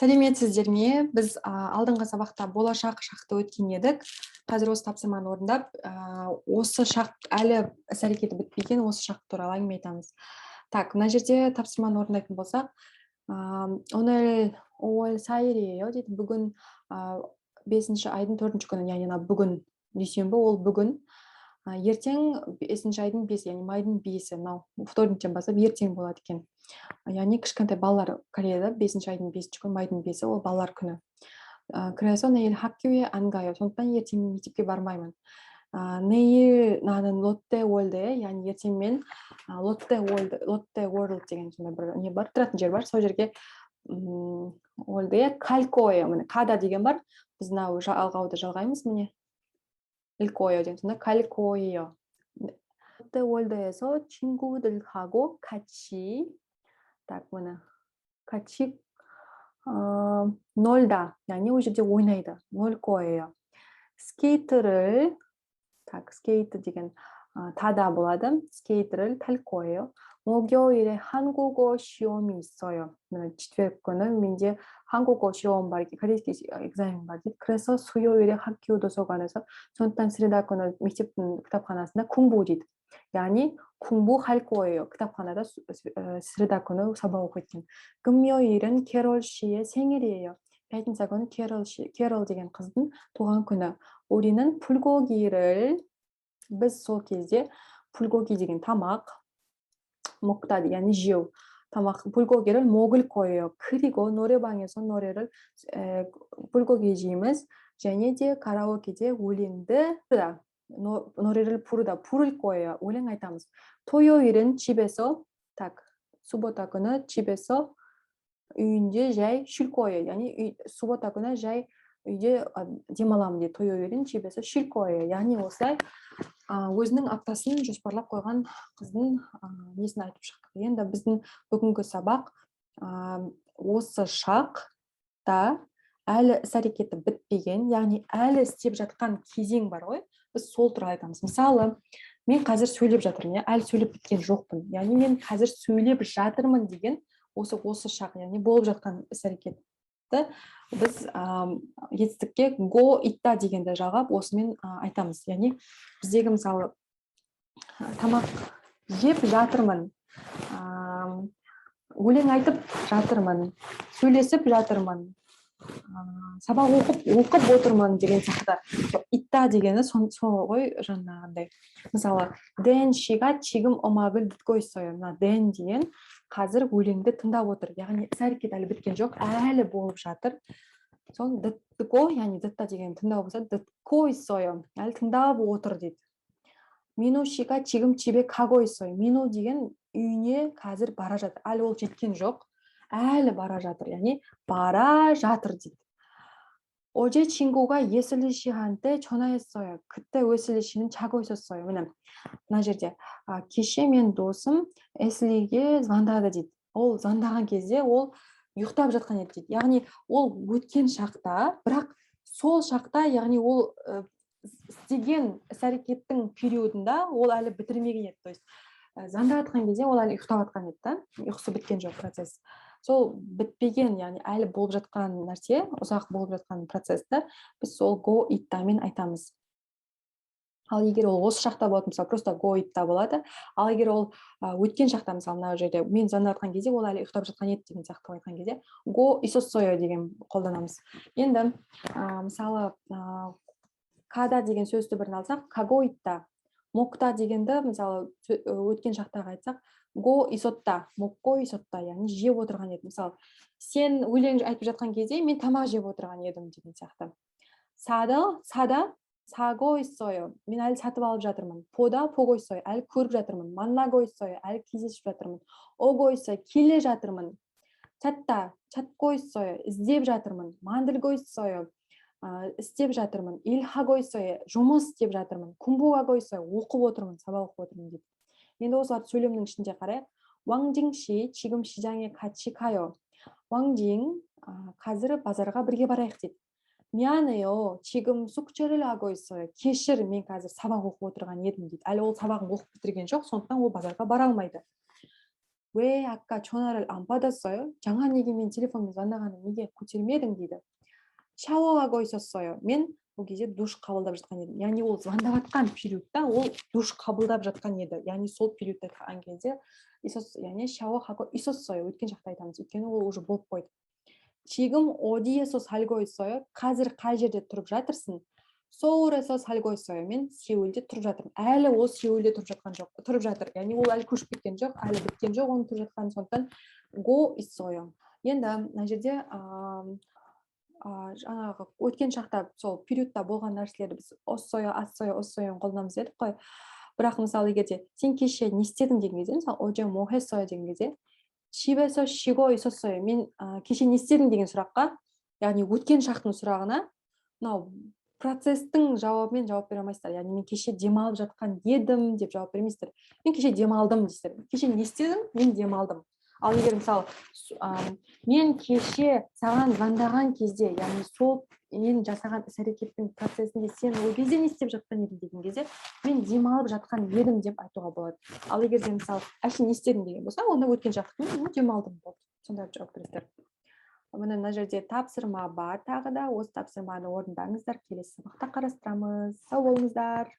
Сәлеметсіздер ме? Біз алдыңғы сабақта болашақ шақты өткен едік. Қазір осы тапсырманы орындап, осы шақ әлі іс әрекеті бітпеген осы шақ туралы әңгіме айтамыз. Так, мына жерде тапсырманы орындайтын болсақ, 오늘 5월 4일이에요 дейді. Бүгін бесінші айдың төртінші күні, яғни мына бүгін дүйсенбі, ол бүгін. Ертең бесінші айдың бесі, яғни майдың бесі, мынау вторниктен бастап ертең болады екен. Яғни кішкентай балалар, Кореяда бесінші айдың бесінші күні, майдың бесі, ол балалар күні. 그래서 내일 학교에 안 가요. Сондықтан ертең мен мектепке бармаймын. 내일 나는 롯데월드에, яғни ертең мен Лотте Уорлд, Лотте Уорлд деген сондай бір не бар, тұратын жер бар, сол жерге 월드에 갈 거예요. Міне, 가다 деген бар. Біз мынау жалғауды жалғаймыз, міне. 일 거예요 деген сонда 갈 거예요. 롯데월드에서 친구들하고 같이, так, міне, 같이 놀다, яғни ол жерде ойнайды, 놀 거예요. 스케이트를, так, 스케이트 деген 타다 болады, 스케이트를 탈 거예요. 목요일에 한국어 시험이 있어요. міне, четверг күні менде 한국어 시험 бар, корейский экзамен бар дейді. 그래서 수요일에 학교 도서관에서, сондықтан среда күні мектептің кітапханасында 공부 дейді, яғни 공부할 거예요. кітапханада среда күні сабақ оқиды екен. 금요일은 캐롤 씨의 생일이에요. пятница күні Керол, Керол деген қыздың туған күні. 우리는 불고기를, біз сол кезде, 불고기 деген тамақ, 먹다, яғни жеу, тамақ, 불고기를 먹을 거예요. 그리고 노래방에서 노래를, 불고기 жейміз және де караокеде өлеңді, 노래를 부르다, 부를 거예요. өлең айтамыз. 토요일은 집에서, так, суббота күні 집에서 үйінде жай 쉴 거예요. Яғни суббота күні жай үйде демаламын дейді. 토요일은 집에서 쉴 거예요. Яғни осылай өзінің аптасын жоспарлап қойған қыздың несін айтып шықтық. Енді біздің бүгінгі сабақ осы шақта әлі іс әрекеті бітпеген, яғни әлі істеп жатқан кезең бар ғой, біз сол туралы айтамыз. Мысалы, мен қазір сөйлеп жатырмын, иә, әлі сөйлеп біткен жоқпын, яғни мен қазір сөйлеп жатырмын деген осы шақ, яғни болып жатқан іс әрекетті біз етістікке 고 있다 дегенді жалғап, осымен айтамыз. Яғни біздегі, мысалы, тамақ жеп жатырмын, өлең айтып жатырмын, сөйлесіп жатырмын, сабақ оқып отырмын деген сияқты. Сол 있다 дегені сол ғой жаңағындай. Мысалы, Дэн 씨가 지금 음악을 듣고 있어요. Мына Дэн деген қазір өлеңді тыңдап отыр, яғни іс әрекет әлі біткен жоқ, әлі болып жатыр. Соны 듣고, яғни 듣다 деген тыңдау болса, 듣고 있어요, әлі тыңдап отыр дейді. Мино 씨가 지금 집에 가고 있어요. Мино деген үйіне қазір бара жатыр, әлі ол жеткен жоқ, әлі бара жатыр, яғни бара жатыр дейді. 어제 친구가 예슬리 씨한테 전화했어요. 그때 웨슬리 씨는 자고 있었어요. міне, мына жерде кеше мен досым Эслиге звондады дейді. Ол звондаған кезде ол ұйықтап жатқан еді дейді. Яғни ол өткен шақта, бірақ сол шақта, яғни ол істеген іс әрекеттің периодында ол әлі бітірмеген еді. То есть звондап жатқан кезде ол әлі ұйықтап жатқан еді да, ұйқысы біткен жоқ процесс. Сол бітпеген, яғни әлі болып жатқан нәрсе, ұзақ болып жатқан процессті біз сол 고 있다мен айтамыз. Ал егер ол осы шақта болатын, мысалы, просто 고 있다 болады. Ал егер ол өткен шақта, мысалы, мына жерде мен звондап жатқан кезде ол әлі ұйықтап жатқан еді деген сияқты айтқан кезде 고 있었어요 деген қолданамыз. Енді мысалы, 가다 деген сөз түбірін алсақ, 가고 있다. 먹다 дегенді, мысалы, өткен шақтағы айтсақ, 고 있었다, 먹고 있었다, яғни жеп отырған еді. Мысалы, сен өлең айтып жатқан кезде мен тамақ жеп отырған едім деген сияқты. 사다, 사다, 사고 있어요, мен әлі сатып алып жатырмын. 보다, 보고 있어요, әлі көріп жатырмын. 만나고 있어요, әлі кездесіп жатырмын. 오고 있어요, келе жатырмын. 찾다, 찾고 있어요, іздеп жатырмын. 만들고 있어요, істеп жатырмын. 일하고 있어요, жұмыс істеп жатырмын. 공부하고 있어요, оқып отырмын, сабақ оқып отырмын дейді. Енді осыларды сөйлемнің ішінде қарайық. 왕징 씨, 지금 시장에 같이 가요. Ваңжиң, қазір базарға бірге барайық дейді. 미안해요. 지금 숙제를 하고 있어요. Кешір, мен қазір сабақ оқып отырған едім дейді. Әлі ол сабағын оқып бітірген жоқ, сондықтан ол базарға бара алмайды. 왜 아까 전화를 안 받았어요? Жаңа неге мен телефонмен звондағанда неге көтермедің дейді. 샤워하고 있었어요. Мен ол кезде душ қабылдап жатқан едім. Яғни ол звондап жатқан периодта ол душ қабылдап жатқан еді. Яғни сол периодты айтқан кезде яғни 샤워하고 있었어요. Өткен шақта айтамыз, өйткені ол уже болып қойды. 지금 어디에서 살고 있어요? Қазір қай жерде тұрып жатырсың? 서울에서 살고 있어요. Мен Сеулде тұрып жатырмын. Әлі ол Сеулде тұрып жатқан жоқ, тұрып жатыр. Яғни ол әлі көшіп кеткен жоқ, әлі біткен жоқ оның тұрып жатқаны, сондықтан 고 있어요. Енді мына жерде жаңағы өткен шақта сол периодта болған нәрселерді біз 었어요, 았어요, 었어요 қолданамыз дедік қой. Бірақ мысалы, егер де сен кеше не істедің деген кезде, мысалы, 어제 뭐 했어요 деген кезде, 집에서 쉬고 있었어요. Мен кеше не істедің деген сұраққа, яғни өткен шақтың сұрағына мынау процесстің жауабымен жауап бере алмайсыздар. Яғни мен кеше демалып жатқан едім деп жауап бермейсіздер. Мен кеше демалдым дейсіздер. Кеше не істедің? Мен демалдым. Ал егер мысалы, мен кеше саған звондаған кезде, яғни сол мен жасаған іс әрекеттің процесінде сен ол кезде не істеп жатқан едің деген кезде, мен демалып жатқан едім деп айтуға болады. Ал егер де мысалы, әшейін не істедің деген болса, онда өткен шақтың демалдым, болды, сондай жауап бересіздер. Міне, мына жерде тапсырма бар тағы да. Осы тапсырманы орындаңыздар, келесі сабақта қарастырамыз. Сау болыңыздар.